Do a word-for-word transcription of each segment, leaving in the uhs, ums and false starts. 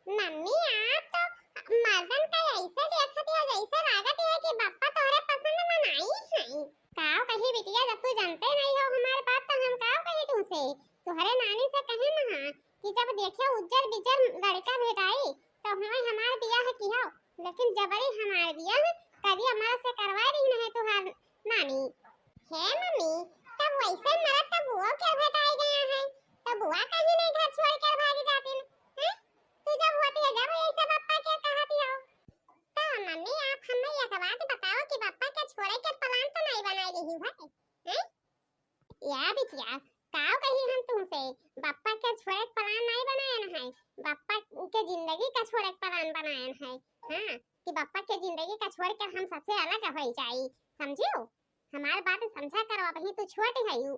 मम्मी, आप तो मर्दन का ऐसे देखत है, जैसे लागत है कि बप्पा तोहरे पसंद म नाई है। काव कही बिटिया, जब तू जानते नहीं हो हमार बात, तो हम काव कही तुमसे? तोहरे नानी से कहे न हा कि जब देखे उज्जर बिज्जर लड़का भेटाई, तो हमें हमार बियाह किहो, लेकिन जबरी हमार बियाह करिया मर्द से करवा रही नहीं तुहार नानी। हे मम्मी, तब वैसे मर्द तब वो क्या भेटाई गया है, तब बुआ कहीं नहीं घर छोड़ कर भाग जाती न, हैं? तू जब होती है, जब ये सब बप्पा के कहती हो। तो मम्मी, आप हमें एक बात बताओ कि बप्पा के छोड़े के plan तो नहीं बनाई रही है, हैं? या बिटिया, काव कही हम तुमसे, बप्पा के छोड़े के plan नहीं बनायन है, बप्पा के जिंदगी का छोड़े के plan बनायन है। हाँ, कि बप्पा के जिंदगी का छोड़ के हम सबसे अलग हो जाई, समझियो? हमार बात समझा करो, अबही तू छोट है यू।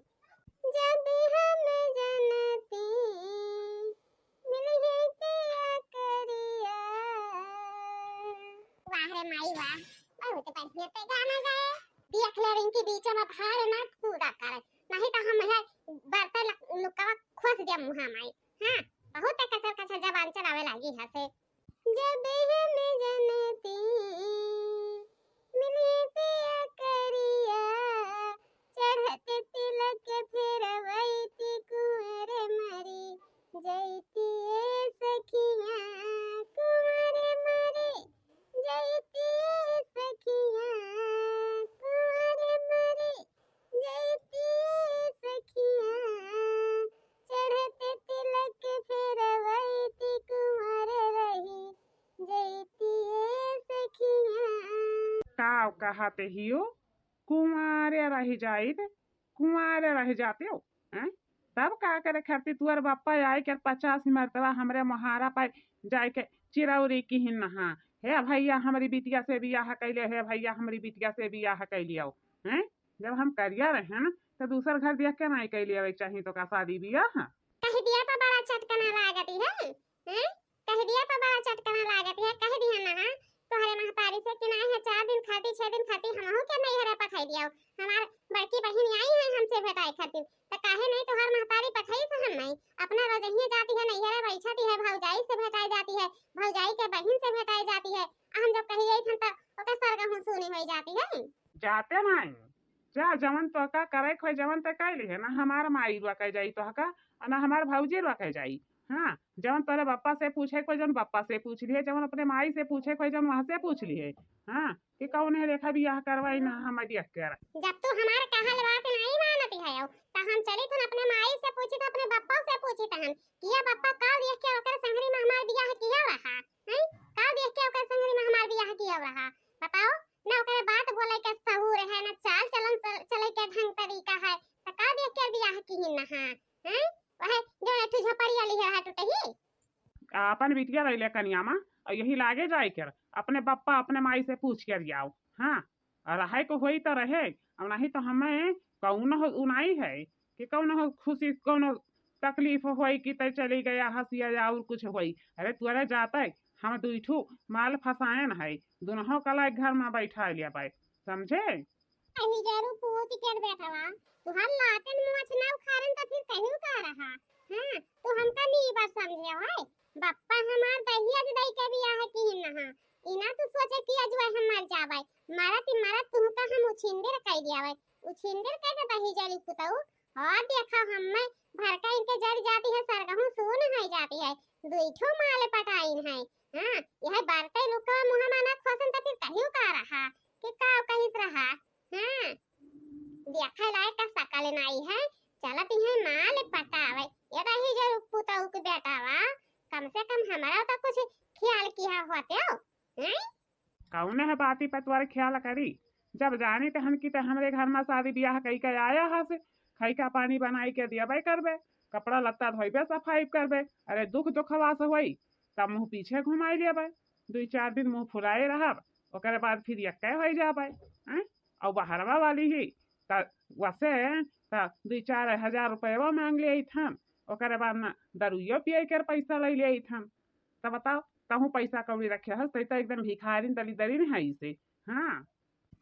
जब हम जनती मिलही पिया करिया। वाह रे माई वाह, बहुत बढ़िया ते गाना गाए। देख ले रिंकी, बीच में भाड़ ना कूदा करे, नहीं तो हम है बर्तन लुकवा खोस दिया मुहा माई। हाँ, बहुत कचर कचर जबान चलावे लागी है से। जब हम जनती मिले पिया करिया, चढ़त तिलक फेरवैती कुंवर मरी जैती ए सखिया, कुंवर मरी जैती ए सखिया, कुंवर मरी जैती ए सखिया, चढ़त तिलक फेरवैती कुंवर रही जैती ए सखिया। काव कहत हियो, कुंवारे रह जाइत, कुंवारे रह जाते हो, हैं? तब का करे खातिर तुअर बप्पा आए के पचास मरतबा हमरे मोहारा पर जाए के चिरौरी किहिन नहा, हे भैया हमरी बिटिया से बियाह कैले, हे भैया हमरी बिटिया से बियाह कैलियो, हैं? जब हम करिया रहे न, तो दूसर घर देख के नहीं कैले आवे के चाही तो का शादी बियाह? कह दिया तो बड़ा चटकना लागत है, हैं? कह दिया तो बड़ा चटकना लागत है, कह दिया ना, हाँ? तोहरे महतारी से कि नहीं है, चार दिन खाती, छह दिन खाती हमहू के नैहरे पठाई दिया। हमार बड़की बहिन आई है हमसे भेटाए खातिर, तो काहे नहीं तोहार महतारी पठाई से हम नहीं? अपना रोजहिए जाती है नैहरे, बैठती है, भौजाई से भेटाई जाती है, भौजाई के बहिन से भेटाई जाती है। आ हम जब कही गई थन तो ओकर सरगहू सुनी हो जाती है। जाते नहीं, जा, जवन तोका करे के होई, जवन ते कह लिहे ना, हमार माई रोके जाई तोहका, और ना हमार भौजी रोके जाई। हाँ, जवन तोरे बप्पा से पूछे के होई, जवन बप्पा से पूछ लिहे, जवन अपने माई से पूछे के होई, जवन वहाँ से पूछ लिहे। हाँ, कि कौन है रेखा बियाह करवाई ना हम देख कर। जब तू हमार कहल बात नहीं मानती है, तो हम चली थन अपने माई से पूछी, तो अपने बप्पा से पूछी तहन, किया बप्पा का देख के ओकर संगरी में हमार बियाह किया रहा? हैं? का देख के ओकर संगरी में हमार बियाह किया रहा? बताओ, ना ओकरे बात बोले के सहूर है, ना चाल चलन चल-, चले के ढंग तरीका है, तो का देख के बियाह किहिन नहा? हैं? वह जो एक ठो झोपड़ी वाली है, है टूटही। आपन बिटिया रह ले कनिया मा, और यही लागे जाए कर, अपने बप्पा, अपने माई से पूछ कर जाओ। हाँ, और रहे को होई तो रहे, और नहीं तो हमें कौन हो उनाई है कि कौन हो खुशी, कौन तकलीफ होई कि तय चली गया हंसिया या और कुछ होई। अरे तुअरे जाते हम दुई ठो माल फंसायन है, दुनहो कला एक घर में बैठा लिया बाय, समझे? अही जरू पूछ के बेटवा, तुहार लातन मुँह ना उखाड़न तो फिर कहीं का रहा? हाँ, तू हमका नी बात समझे है। बप्पा हमार दहिया जुदाई के बियाह किहिन नहा। इना तू सोचे कि अजुआ हम मर जाबै। मरत ही मरत तुहका हम उछिंदिर कइ दियाबै। उछिंदिर कइ दे दही जरी पुतऊ। और देखा हम्मे भरका इनके जर जाती है, सरगहू सून होइ जाती है। दुई ठो माल पटाइन है। हाँ, यह बरते लुकवा मुँह माना खोसन त फिर कहियो का रहा? कि का कहिस रहा? हाँ, देखे लायक का सकल नाई है। चलत ही माल पटावे। ये दही जरू पुतऊ के बेटावा, कम से कम हमरा तो कुछ ख्याल किया होते हो, हैं? कौने है बाती पे तोर ख्याल करी? जब जानी तहन की ते हमरे घर में शादी बियाह कई के आया हस, खई का पानी बनाई के दियाबे करबे, कपड़ा लत्ता धोइबे, सफाई करबे। अरे दुख दुखवा से होई, तब मुँह पीछे घुमाई लेबे, दुई चार दिन मुँह फुलाए रहब, ओकरे बाद फिर यक्के होई जाबे, हैं? और बहरवा वाली ही, त वसे त दुई चार हजार रुपयवा मांग ले थन, ओकरे बाद ना दरुइयो पिए के पैसा ले ले थन। तब बताओ, कहूँ पैसा कौड़ी रखे हस, तै तो एकदम भिखारिन दलिदरिन है इसे। हाँ।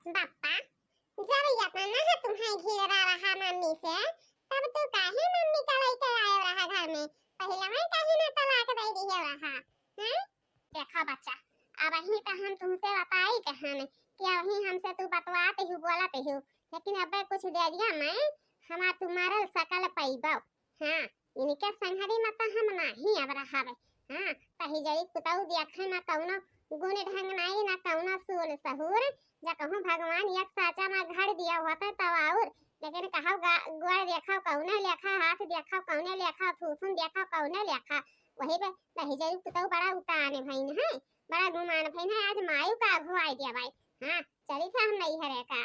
बप्पा, जब इतना ना तुम्हें घेरा रहा मम्मी से, तब तू काहे मम्मी का लेके आयो रहा घर में? पहले मैं काहे ना तलाक दे दियो रहा? हैं? देखा बच्चा, अबहीं त हम तुमसे बताई कहन कि अबहीं हमसे तू बतवात ही, बोलत ही, लेकिन अबे कुछ देरिया में हमार तू मरल सकल पइबो। हाँ, इनके संघरी में त हम नाही अब रहब। हाँ, तही जरी कुतऊ देखे ना कउनो गुण ढंग नाही, ना कउनो सूल सहूर। जा कहूँ भगवान एक साचा में घर दिया होते तब और, लेकिन कहव गा-, गोड़ देखव कउने लेखा, हाथ देखव कउने लेखा, थूथुन देखव कउने लेखा। वही पे तही जरी कुतऊ बड़ा उतान भइन है, बड़ा गुमान भइन है, आज मायू का अगुवाई दिया भाई। हाँ, चली था हम नैहरे का।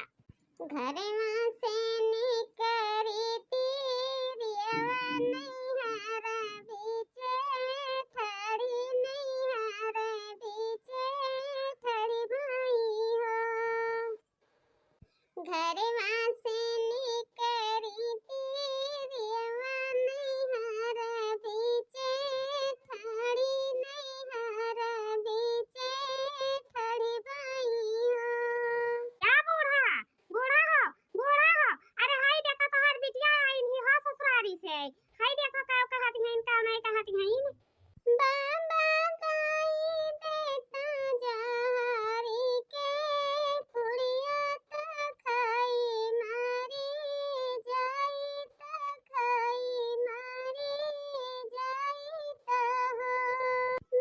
घरवा से निकरी तीरियवा नैहर बीचे ठाड़ी, नैहर बीचे ठाड़ी भाई हो। घरवा से निकरी तीरियवा नैहर बीचे ठाड़ी, नैहर बीचे ठाड़ी भाई हो। क्या बूढ़ा? बूढ़ा हो, बूढ़ा हो। अरे हाय देखा तोहार बिटिया आइन ही हो ससुरारी से। हाय देखा का कहत हइन, का नहीं कहत हइन। बाबा दाई देता जहरी के पुड़िया त खाई मारी जाई त खाई मारी जाई त हो।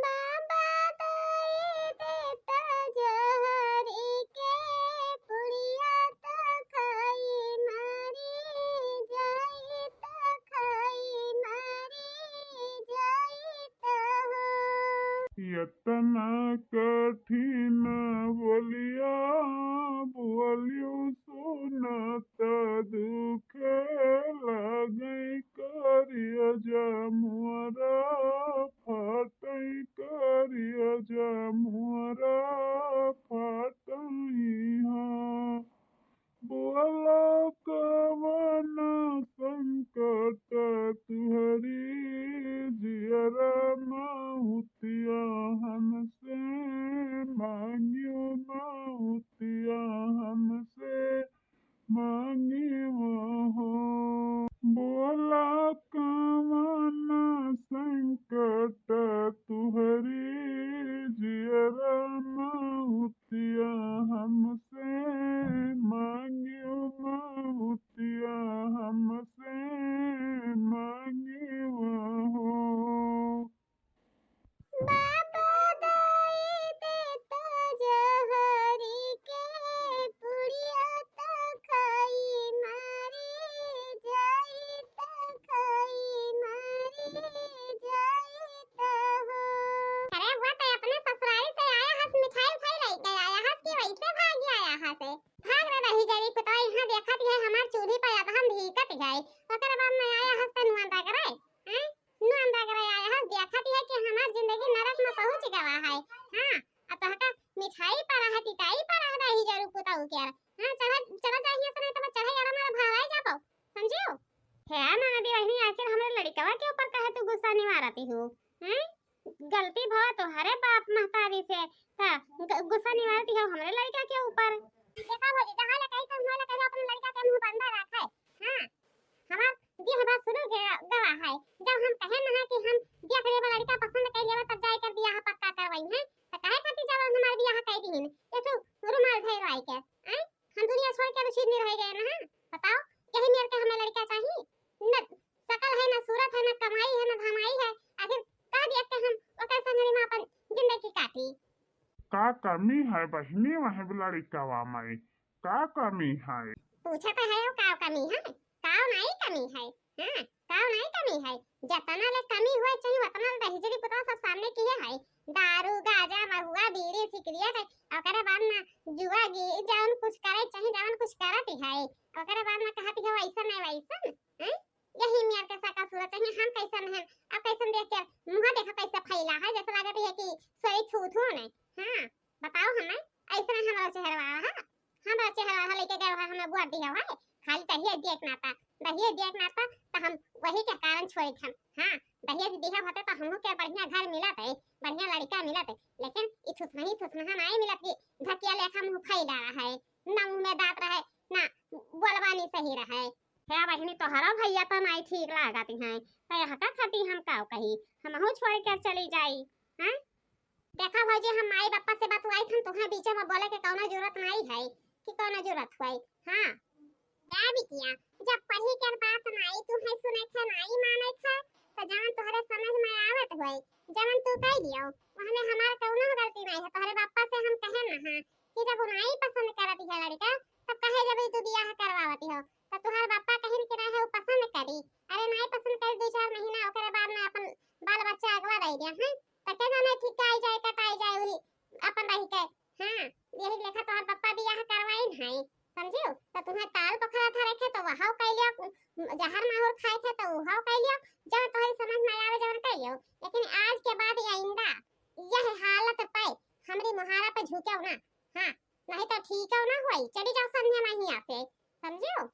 बाबा दाई देता जहरी के पुड़िया त खाई मारी जाई त खाई मारी जाई त हो। यतना कठिन बोलिया बोलियो सुनत दुखे लागै करिया जा मुअरा फाटै करिया जा मुअरा फाटै हाँ। बोला कवन संकट तुहरी जियरा माहुतिया हमसे मांगियो माहुतिया हमसे मांगियो हो। बोला कवन संकट तुहरी जियरा माहुतिया हमसे मांगियो माहुतिया हमसे मांगियो हो। बाबा दाई देता जहरी के पुड़िया त खाई मारी जाई त खाई मारी जाई त हो। अरे हुआ त अपने ससुरारी से आया हस, मिठाई उठाई लेके आया हस कि वैसे भाग आया हस? भाग रे रही जरी कुतवा, यहाँ देखत है हमार चूल्ही पर अब हम भीकत है। ओकर बाद में आया हस त नुआ दगरे, हैं? नुआ दगरे आया हस, देखत है कि हमार जिंदगी नरक में पहुँच गवा है। हाँ, अब तोहका मिठाई पड़ा है, तिताई पड़ा है रही जरू कुतऊ के। हाँ, चला, चला जाइए से नहीं तो मैं चढ़े गरम मारा भरवाई जाबो, समझियो? हे ननदी बहिनी, आखिर हमरे लड़िकवा के ऊपर काहे तू गुस्सा निवारती हो? हैं? गलती भवा तोहरे बाप महतारी से, त ग-, गुस्सा निवारती हो हमरे लड़िका के ऊपर। देखा भौजी, जहाँ ले कही तहाँ ले कही अपने लड़िका के मुँह बंदा रखे। हाँ, हमार देह बा शुरू गे-, गवा है। जब हम कहे न है कि हम देख लेबा लड़िका पसंद कर लेबा तब जाए कर बियाह पक्का करवाई है, त काहे खातिर जब हमार बियाह कर दीहिन? ये तो रुमाल धैर आई के, हैं? हम दुनिया छोड़ के अब छिन रह गए ना। बताओ, यही मेर के हमें लड़का चाहिए? न शकल है, न सूरत है, न कमाई है, न धमाई है। आखिर कह दिया कि हम ओकर संगरी में अपन जिंदगी काटी। का कमी है बहिनी वह लड़िकवा में? का कमी है? पूछत है वो का कमी है? का नहीं कमी है? हाँ, का नहीं कमी है? जतना ले कमी हुए चाहिए उतना ले दहिजरी पुतवा सब सामने किए है। दारू, गाजा, महुआ, बीड़ी, सिगरेट, ओकरे बाद ना जुआ गी-, जौन कुछ करे चाहिए, जौन कुछ करत ही है, ओकरे बाद ना कहत ही हो ऐसन नहीं वैसन, हैं? यही मेर के सका सूरत चाहिए, हम कैसन हैं, अब कैसन देख के मुँह देखा कैसे फैला है, जैसे लागत है कि सोई थू थू ने। हाँ, बताओ हमें, ऐसे नहीं हमारा चेहरा है, हमारा चेहरा है लेके गए है, हमें बुआ दिया है, खाली दहिया दिया एक नाता, दहिया दिया एक नाता, तो हम वही के कारण छोड़े हम। हाँ, दहिया दिया होते तो हमहू के बढ़िया घर मिलत है, बढ़िया लड़का मिलत है, लेकिन ई थुथनही थुथनहा नहीं मिलत कि धकिया लेखा मुँह फैला है, ना मुँह में दांत रहे, ना बोलबानी सही रहे। हे बहिनी, तोहरा भैया तो नहीं ठीक लागत हैं, तो यह का खाती हम का कही, हमहू छोड़ के चली जाई, हैं? भौजी, हम माई बापा से बतुआई थन, तुहे बीचे में बोले के कौनो जरूरत नाई है कि कौनो जरूरत हुई। हाँ, ए बिटिया, जब पढ़ी के बात नाई तुहे सुने थे, नाई माने थे, तो जवन तोहरे समझ में आवत होई, जवन तू कह दियो, ओहमे हमार कौनो गलती नाई है। तोहरे बापा से हम कहे ना हाँ कि जब वो नाई पसंद करत है लड़का, तब कहे जब तू बियाह करवावती हो, तो तोहर बापा कहिन कि नाई है वो पसंद करी। अरे नाई पसंद करी, दो चार महीना ओकरे बाद में अपन बाल बच्चा अगवा दे दिया है, तो के जाने ठीक आई जाए, कटाई जाए, वही अपन रही के। हाँ, यही लेखा तोहर पप्पा बियाह करवाइन है, समझियो? तो तुम्हें ताल पोखरा था रखे तो वहाव कह लियो, जहर माहुर खाए थे तो वहाव कह लियो, जब तोहरी समझ में आवे जवन कह लियो। लेकिन आज के बाद ये आइंदा यह हालत पे हमरी मुहारा पे झुके ना, हाँ, नहीं तो ठीक हो ना होई। चली जाओ संध्या माही यहाँ से, समझियो?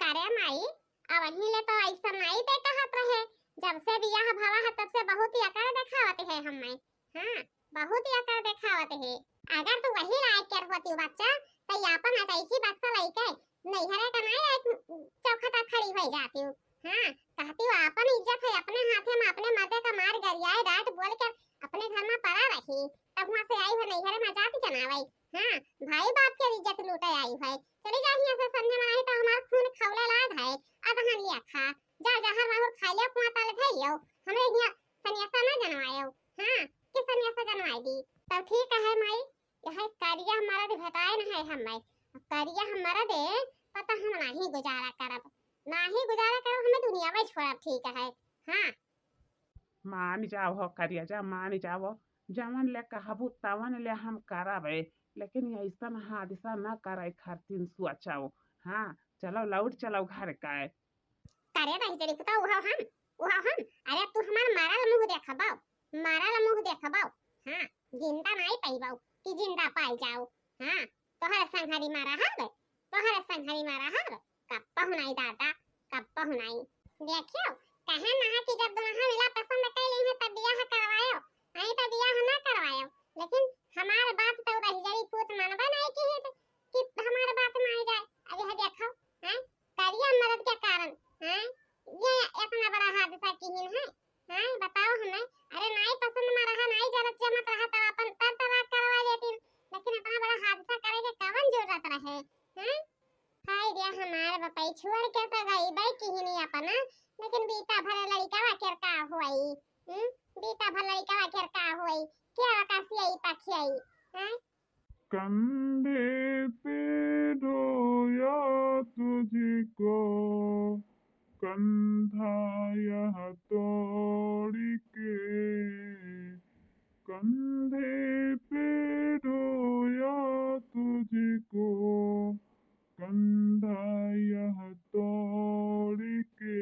करे माई, अब वहीं ले तो ऐसा नाई ते कहत रहे, जब से बियाह भवा है तब से बहुत ही अकड़ देखावत है हमें। हाँ, बहुत ही अकड़ देखावत है। अगर तू वही लायक के होती बच्चा, तो ये अपन अटैची बक्सा लेके नैहरे का नाई एक चौखटा खड़ी हो जाती। हाँ, कहती वो अपन इज्जत है, अपने हाथे में अपने मर्दे का मार गरियाए डांट बोल के अपने घर में पड़ा रही, तब वहाँ से आई हो नैहरे में जाति जनावे। हाँ, भाई बाप के इज्जत लूटे आई है। चली जा हियाँ से संध्या माही, तो हमार खून खौले लाग है। अब हम लिया खा, जा जहर माहुर खा लियो, कुआं तल धइयो, हमरे हियाँ सन्यासा ना जनवायो। हाँ, के सन्यासा जनवाई दी। तब ठीक है माई, यह करिया मरद भेटाए न है हमें। करिया मरद पता हम नाही गुजारा करब, नाही गुजारा करब, हमें दुनिया में छोड़ब, ठीक है। हाँ। मान जाओ हो करिया जा, मान जाओ, जवन ले कहबू तवन ले हम करब, लेकिन ऐसन हादसा न करे खातिर सोचो। हाँ, चलो लौट चलो घर का। करे रही जड़ी पुता, उहाव हम, उहाव हम। अरे तू हमार मरल मुँह देखबो, मरल मुँह देखबो। हाँ, जिंदा नाई पइबो कि जिंदा पाई जाओ। हाँ, तोहरे संघरी मारा हब, तोहरे संघरी मारा हब। कब पहुनाई दादा, कब पहुनाई। देखियो, कहे ना कि जब दुल्हा मिला पसंद कर ली है तब बियाह करवायो, नहीं तो बियाह ना करवायो। लेकिन हमार बात तो रही जड़ी पूत मनबे नहीं की है कि हमार बात मान जाए। अब यह देखो, हैं, करिया मरद के कारण, हैं, ये इतना बड़ा हादसा किहिन है, हैं, बताओ हमें। अरे नाई पसंद में रहा, नाई जरत जमत रहा तो अपन तर तलाक करवा देती, लेकिन इतना बड़ा हादसा करे के कवन जरूरत रहे, हैं? हाय रे हमार बपई, छोड़ के तो गई बई किहिनी अपना, लेकिन बीता भर लड़िका वाकेर का होई, हम्म? बीता भर लड़िका वाकेर का होई, क्या आकाशी आई पखी आई, हैं? कंधे पे ढोया तुझको, कंधा यह तोड़ के, कंधे पे ढोया तुझको, कंधा यह तोड़ के,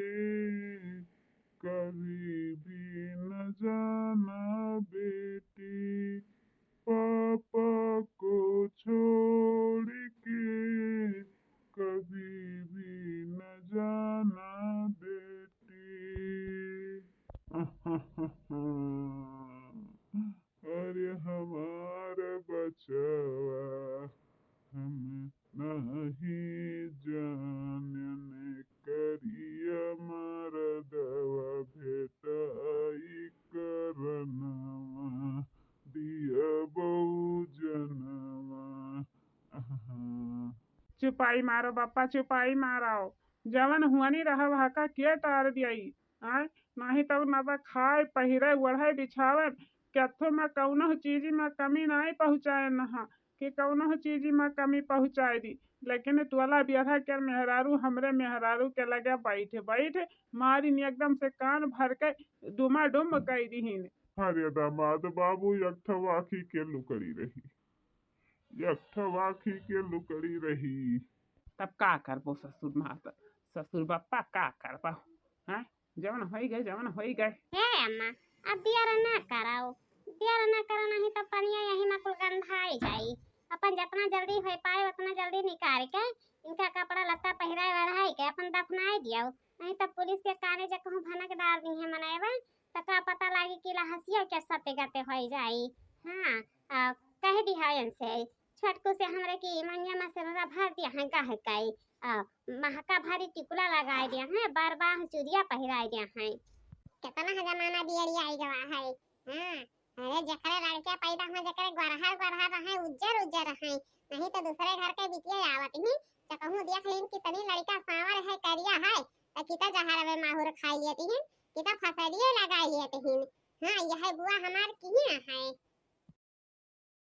कभी भी न जाना बेटी, पापा को छोड़ के कभी भी न जाना बेटी। अरे हमार बचवा, हम नहीं जानन करिया मरदवा भेटाई करनवा, दिया बहु जनवा। आहा। चुपाई मारो बप्पा, चुपाई मारो। जवन हुआनी रहा वहका के टार दियाई, आय? नाही तउ न बा खाए, पहिरे, ओढ़े, बिछावे, केथो में कउनो चीज में कमी नाही पहुँचाए नहा, कि कउनो चीज में कमी पहुँचाए दी। लेकिन तोला बियरहा के मेहरारू हमरे मेहरारू के लगे बैठ, बैठ मारिन एकदम से कान भर के डुमा डुम कइ दिहिन। अरे दामाद बाबू, एक ठो आँखी के लुकड़ी रही, एक ठो आँखी के लुकड़ी रही। तब का करबो ससुर माता, ससुर बप्पा का करबो, हैं? जवन होई गए, जवन होई गए। हे अम्मा, अब बियाह ना कराओ, बियाह ना करो, नहीं तो पनिया यही में कुल गंधाई जाई। अपन जितना जल्दी हो पाए उतना जल्दी निकाल के इनका कपड़ा लत्ता पहिराए ओढ़ाई के अपन दफनाए दियो, नहीं तो पुलिस के काने जे कहूँ भनक डाल दी है मनैबा, तो का पता लागी कि लहसियो के सत्य गते होई जाई। हाँ, आ, कह दिहा इनसे, छोटकू से हमरे की मंगिया में से रौरा भर दिया है, गाह काई, आ, महका भारी टिकुला लगाए दिया है, बार बार चुरिया पहिराए दिया है। कितना है जमाना बियरिया आई गवा है। हाँ, अरे, जेकरे लड़का पैदा हुआ, जेकरे गोरहर गोरहर रहे, उज्जर उज्जर रहे, नहीं तो दूसरे घर के बिटिया आवत ही, तो कहूँ देख लीन कि तनी लड़का सांवर है, करिया है, तो किता जहर में माहुर खाई लेती हिन, किता फसरिये लगाई लेती हिन। हाँ, यह बुआ हमार किहाँ है।